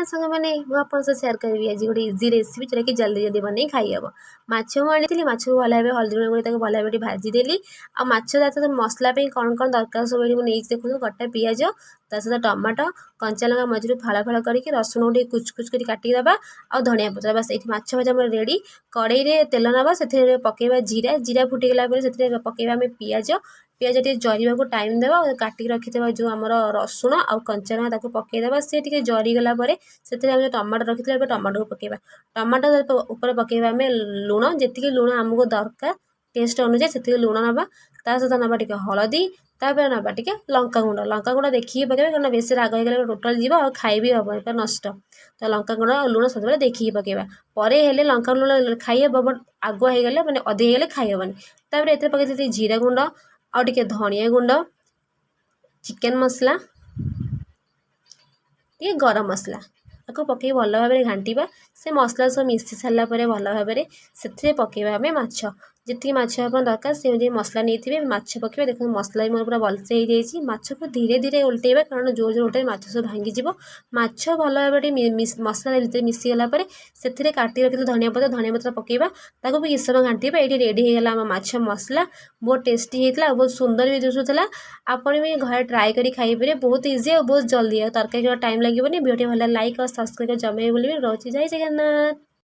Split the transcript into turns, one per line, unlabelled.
ଜଗନ୍ନାଥ ସାଙ୍ଗମାନେ, ମୁଁ ଆପଣଙ୍କ ସହ ସେୟାର କରିବି ଆଜି ଗୋଟେ ଇଜି ରେସିପି, ଯେଉଁଟାକି ଜଲ୍ଦି ଜଲ୍ଦି ବନେଇ ଖାଇହେବ। ମାଛ ମୁଁ ଆଣିଥିଲି। ମାଛକୁ ଭଲ ଭାବେ ହଳଦୀ ଲୁଣ ଗୋଳେଇ ତାକୁ ଭଲ ଭାବେ ଟିକେ ଭାଜିଦେଲି। ଆଉ ମାଛ ତା ସହିତ ମସଲା ପାଇଁ କ'ଣ କ'ଣ ଦରକାର ସବୁ ଏଠି ମୁଁ ନେଇଛି। ଦେଖନ୍ତୁ, କଟା ପିଆଜ, ତା ସହିତ ଟମାଟୋ, କଞ୍ଚା ଲଙ୍କା ମଝିରୁ ଫାଳ ଫାଳ କରିକି, ରସୁଣ ଟିକେ କୁଚ କୁଚ କରି କାଟିକି ଦେବା ଆଉ ଧନିଆ ପତ୍ର। ବାସ୍, ଏଇଠି ମାଛ ଭଜା ଆମର ରେଡ଼ି। କଡ଼େଇରେ ତେଲ ନେବା, ସେଥିରେ ପକାଇବା ଜିରା। ଜିରା ଫୁଟିଗଲା ପରେ ସେଥିରେ ପକାଇବା ଆମେ ପିଆଜ। ପିଆଜ ଟିକେ ଜରିବାକୁ ଟାଇମ୍ ଦେବା ଆଉ କାଟିକି ରଖିଥିବା ଯେଉଁ ଆମର ରସୁଣ ଆଉ କଞ୍ଚା ଲଙ୍କା, ତାକୁ ପକାଇଦେବା। ସେ ଟିକେ ଜରିଗଲା ପରେ ସେଥିରେ ଆମେ ଯେଉଁ ଟମାଟୋ ରଖିଥିବା, ଏବେ ଟମାଟୋକୁ ପକାଇବା। ଟମାଟୋ ଉପରେ ପକାଇବା ଆମେ ଲୁଣ। ଯେତିକି ଲୁଣ ଆମକୁ ଦରକାର, ଟେଷ୍ଟ ଅନୁଯାୟୀ ସେତିକି ଲୁଣ ନେବା। ତା ସହିତ ନେବା ଟିକେ ହଳଦୀ, ତାପରେ ନେବା ଟିକେ ଲଙ୍କାଗୁଣ୍ଡ। ଲଙ୍କାଗୁଣ୍ଡ ଦେଖିକି ପକାଇବା, କାରଣ ବେଶୀ ରାଗ ହେଇଗଲେ ଟୋଟାଲ୍ ଯିବ ଆଉ ଖାଇ ବି ହେବନି, ପୁରା ନଷ୍ଟ। ତ ଲଙ୍କାଗୁଣ୍ଡ ଆଉ ଲୁଣ ସବୁବେଳେ ଦେଖିକି ପକାଇବା। ପରେ ହେଲେ ଲଙ୍କା ଲୁଣ ଖାଇ ହେବ, ବଟ୍ ଆଗୁଆ ହେଇଗଲେ, ମାନେ ଅଧିକ ହେଇଗଲେ ଖାଇ ହେବନି। ତାପରେ ଏଥିରେ ପକାଇଥିଲି ଜିରା ଗୁଣ୍ଡ ଆଉ ଟିକେ ଧନିଆ ଗୁଣ୍ଡ, ଚିକେନ୍ ମସଲା, ଟିକେ ଗରମ ମସଲା। ତାକୁ ପକାଇ ଭଲ ଭାବରେ ଘାଣ୍ଟିବା। ସେ ମସଲା ସବୁ ମିଶି ସାରିଲା ପରେ ଭଲ ଭାବରେ ସେଥିରେ ପକାଇବା ଆମେ ମାଛ। ଯେତିକି ମାଛ ଆପଣ ଦରକାର, ସେ ଅନୁଯାୟୀ ମସଲା ନେଇଥିବେ, ମାଛ ପକାଇବେ। ଦେଖନ୍ତୁ, ମସଲା ବି ମୋର ପୁରା ଭଲସେ ହେଇଯାଇଛି। ମାଛକୁ ଧୀରେ ଧୀରେ ଓଲଟେଇବା, କାରଣ ଜୋର ଜୋର ଓଲଟେଇଲେ ମାଛ ସବୁ ଭାଙ୍ଗିଯିବ। ମାଛ ଭଲ ଭାବରେ ଟିକେ ମସଲା ଭିତରେ ମିଶିଗଲା ପରେ ସେଥିରେ କାଟି ରଖିଥିବା ଧନିଆ ପତ୍ର, ଧନିଆ ପତ୍ର ପକାଇବା। ତାକୁ ବି କିଛି ସମୟ ଘାଣ୍ଟିବା। ଏଇଠି ରେଡ଼ି ହେଇଗଲା ଆମ ମାଛ ମସଲା। ବହୁତ ଟେଷ୍ଟି ହେଇଥିଲା ଆଉ ବହୁତ ସୁନ୍ଦର ବି ଦିଶୁଥିଲା। ଆପଣ ବି ଘରେ ଟ୍ରାଏ କରି ଖାଇପାରିବେ। ବହୁତ ଇଜି ଆଉ ବହୁତ ଜଲ୍ଦି, ଆଉ ତରକାରୀ ଟାଇମ୍ ଲାଗିବନି। ଭିଡ଼ିଓଟି ଭଲ ଲାଇକ୍ ଆଉ ସବସ୍କ୍ରାଇବ୍ ଜମା ବି ଭୁଲିବେନି। ରହୁଛି, ଜୟ ଜଗନ୍ନାଥ।